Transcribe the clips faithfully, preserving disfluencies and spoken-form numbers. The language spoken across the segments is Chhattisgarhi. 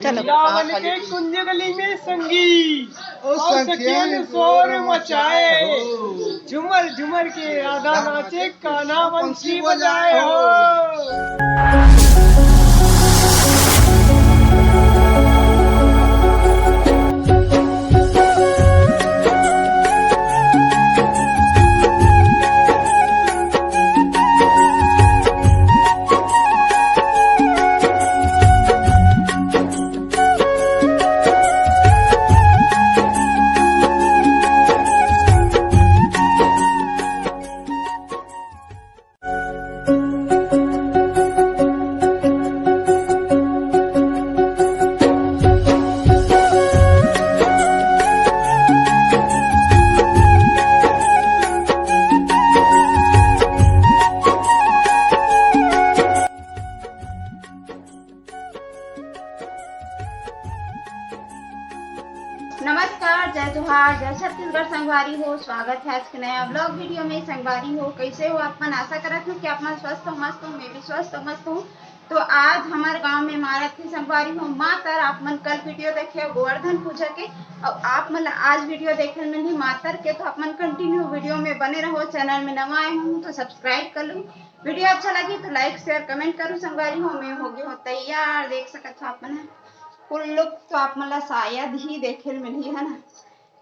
चलो। वृंदावन के कुंज गली में संगी, ओ और सखियन सखियन शोर शोर मचाए। मचाए हो। झूमर झूमर के राधा नाचे, कान्हा बंसी बजाए हो। नमस्कार, जय जोहार, जय छत्तीसगढ़ संगवारी हो। स्वागत है आज के नया व्लॉग वीडियो में। संगवारी हो, कैसे हो आप मन? आशा करत हूँ कि आप मन स्वस्थ हो, मस्त हो। मैं भी स्वस्थ हो, मस्त हूँ। तो आज हमारे गांव में मारत थे संगवारी हो मातर। आप मन कल वीडियो देखे हो गोवर्धन पूजा के, और आप मन ला आज वीडियो देखे मिलही मातर के। तो आप मन कंटिन्यू वीडियो में बने रहो। चैनल में नवा आए हूँ तो सब्सक्राइब कर लूँ। वीडियो अच्छा लगी तो लाइक, शेयर, कमेंट करूँ संगवारी हो। मैं हो गई हो तैयार, देख सकत हो आप मन फुल लुक। तो आप मन ला शायद ही देखे ल मिलही, है ना,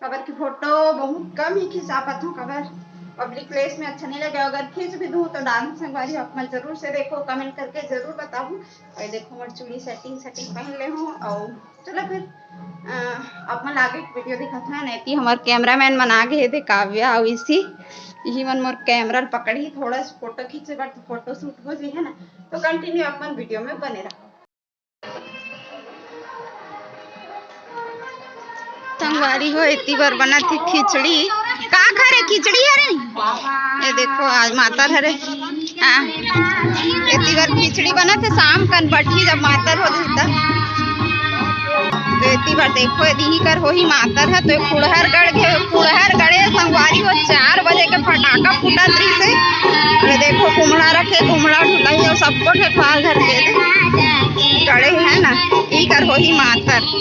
काबर की फोटो बहुत कम ही खिंचा पात हूँ, काबर पब्लिक प्लेस में अच्छा नहीं लगे। अगर खींच भी दूँ तो डांस संगवारी हो आप मन जरूर से देखो, कमेंट करके जरूर बताओ। और देखो, मोर चूड़ी सेटिंग सेटिंग पहन ले हूँ। और चलो फिर, अ, आप मन आगे वीडियो दिखात हूँ। नहीं, हमार कैमरामैन मन आ गए थे, काव्या और इसी, यही मन मोर कैमरा ल पकड़ी, थोड़ा सा फोटो खींचे बर, तो फोटो शूट हो जाए, है ना। तो कंटिन्यू आप मन वीडियो में बने रहो। संगवारी हो, एती बर बनत हे खिचड़ी। का खा रे, खिचड़ी हरे? ये देखो, आज मातर हरे। हाँ, एती बर खिचड़ी बनत हे, शाम कन बटही जब मातर हो जाही तब। तो एती बर देखो, ये दीही कर होही मातर ह, तो ये कुड़हर गड़ के, कुड़हर गड़े संगवारी हो, चार बजे के फटाका फूटत रहिस हे। अरे देखो, कुम्हड़ा रखे, कुम्हड़ा ढुलाई अउ सबको ठेठवाल धर के दे। गड़े है ना, ई कर होही मातर।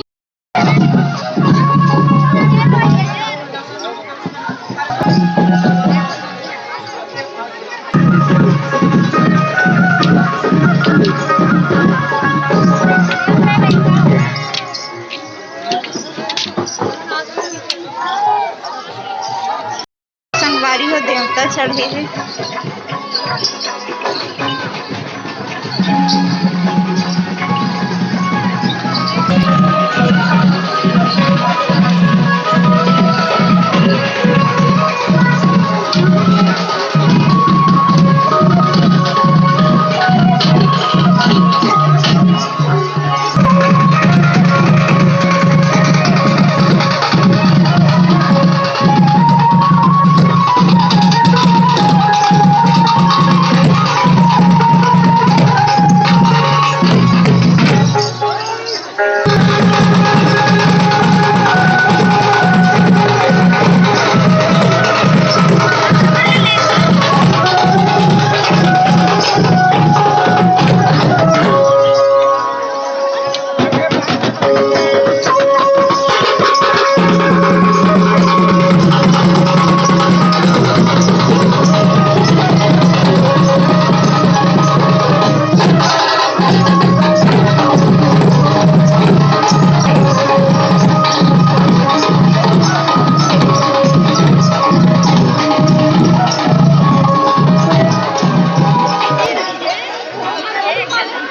संगवारी हो, देवता चढ़े हे।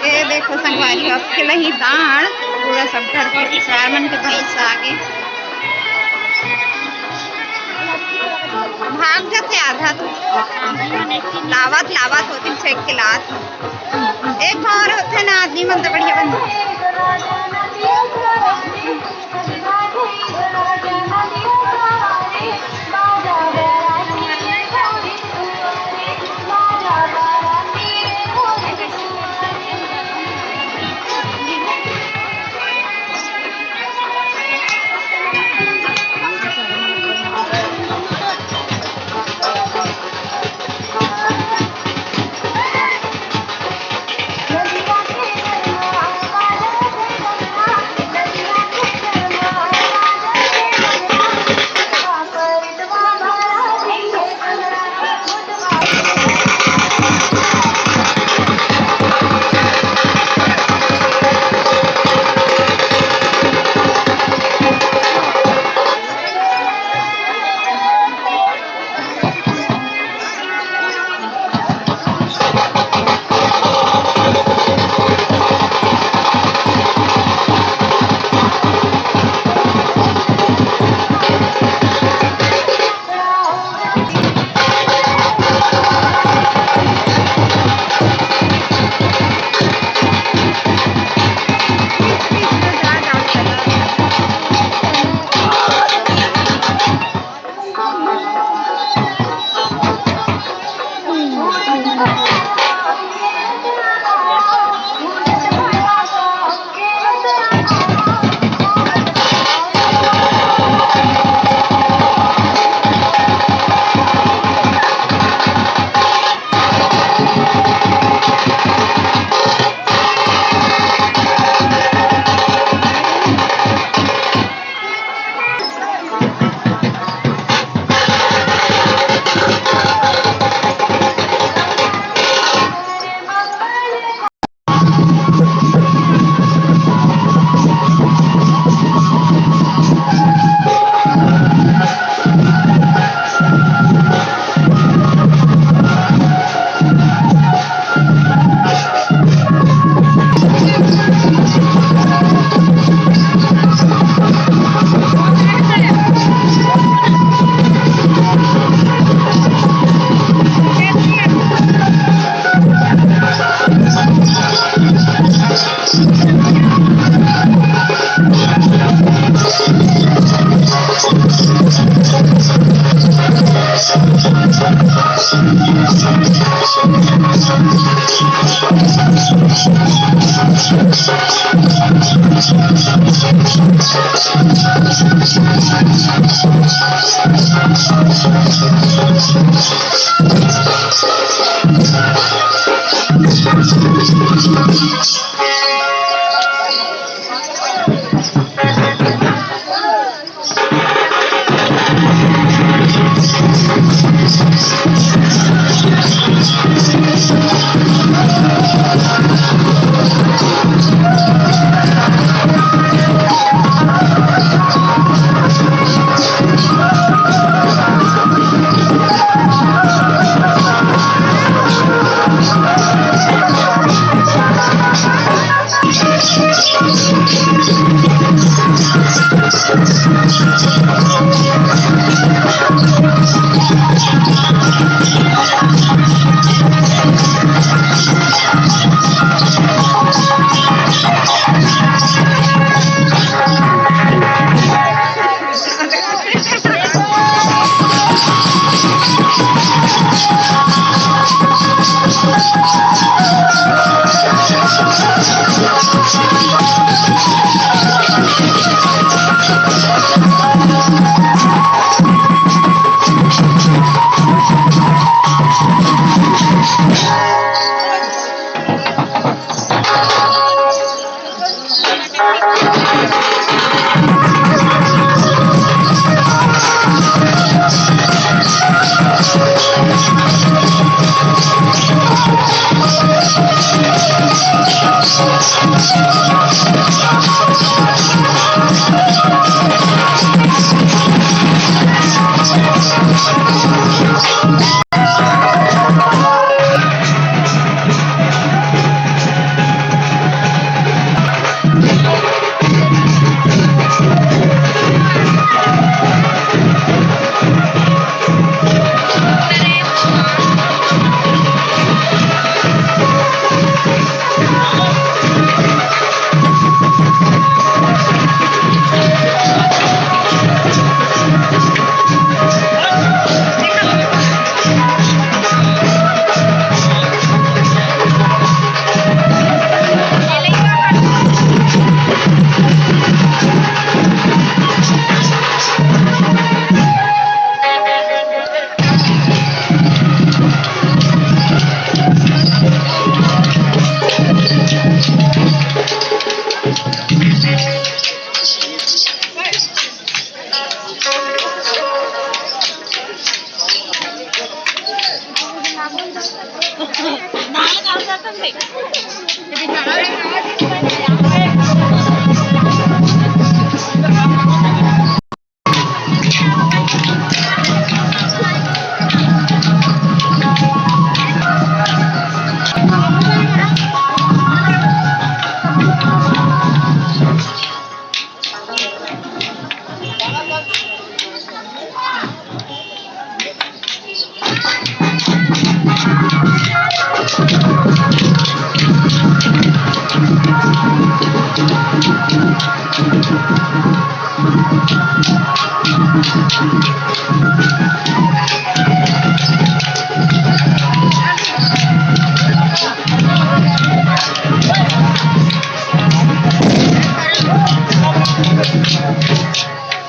ये देखो संगवारी, अब खिलही दाण, पूरा सब घर के चार मन के भैंस आगे। भाग जाथे आधा तो। लावत, लावत होती फेंक के लात। एक बार होथे ना आदमी मन तो बढ़िया बन।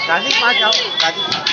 दादी, पास जाओ, दादी।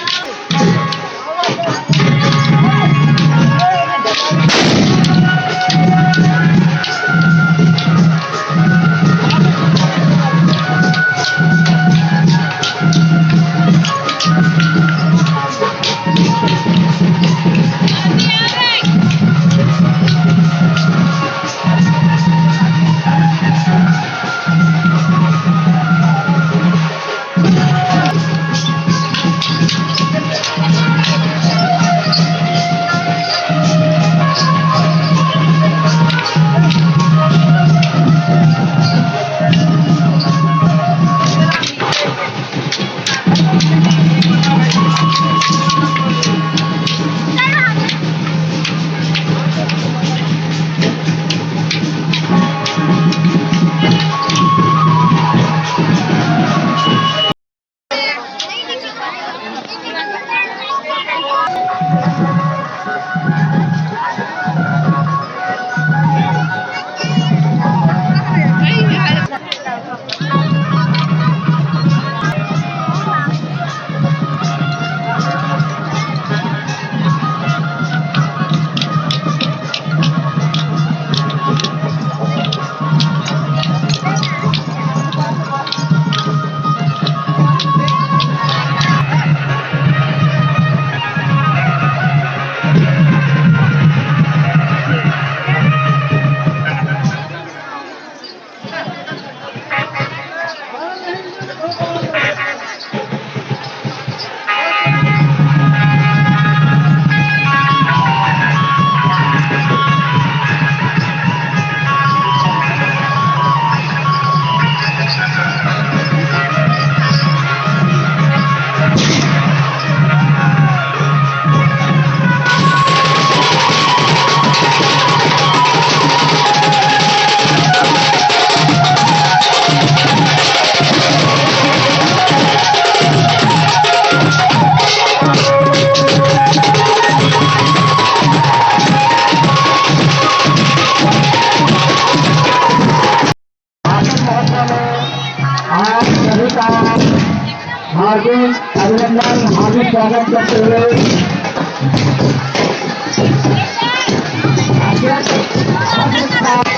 हार्दिक अभिनंदन, हार्दिक स्वागत करते हुए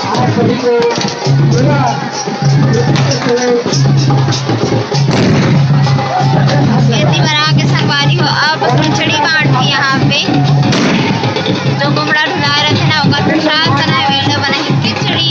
आप सभी को पूरा ये तिवरा के संगवारी हो, अब खिचड़ी बांटथे यहाँ पे। जो कुमड़ा ढुलाए रहिथे ना, ओकर प्रसाद बनाए, वेला बनाए खिचड़ी।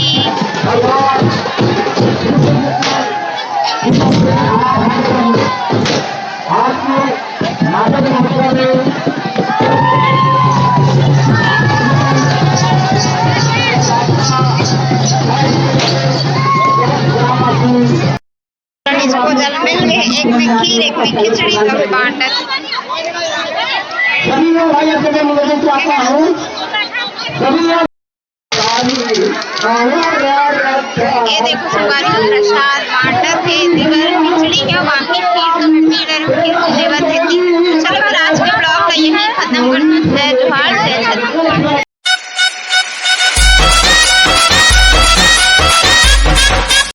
Disposal मिल गए, एक में खीर, एक में खिचड़ी, तो बांटत। सभी लोग भाई, आपसे मैं निवेदन चाहता हूँ, सभी लोग ये देखो, संगवारी हो प्रसाद बांटत हे, तिवर खिचड़ी हे, बाकी खीर तो पीले रंग के देवत हे। चलो, फिर आज के vlog ला यहीं खत्म करते हैं।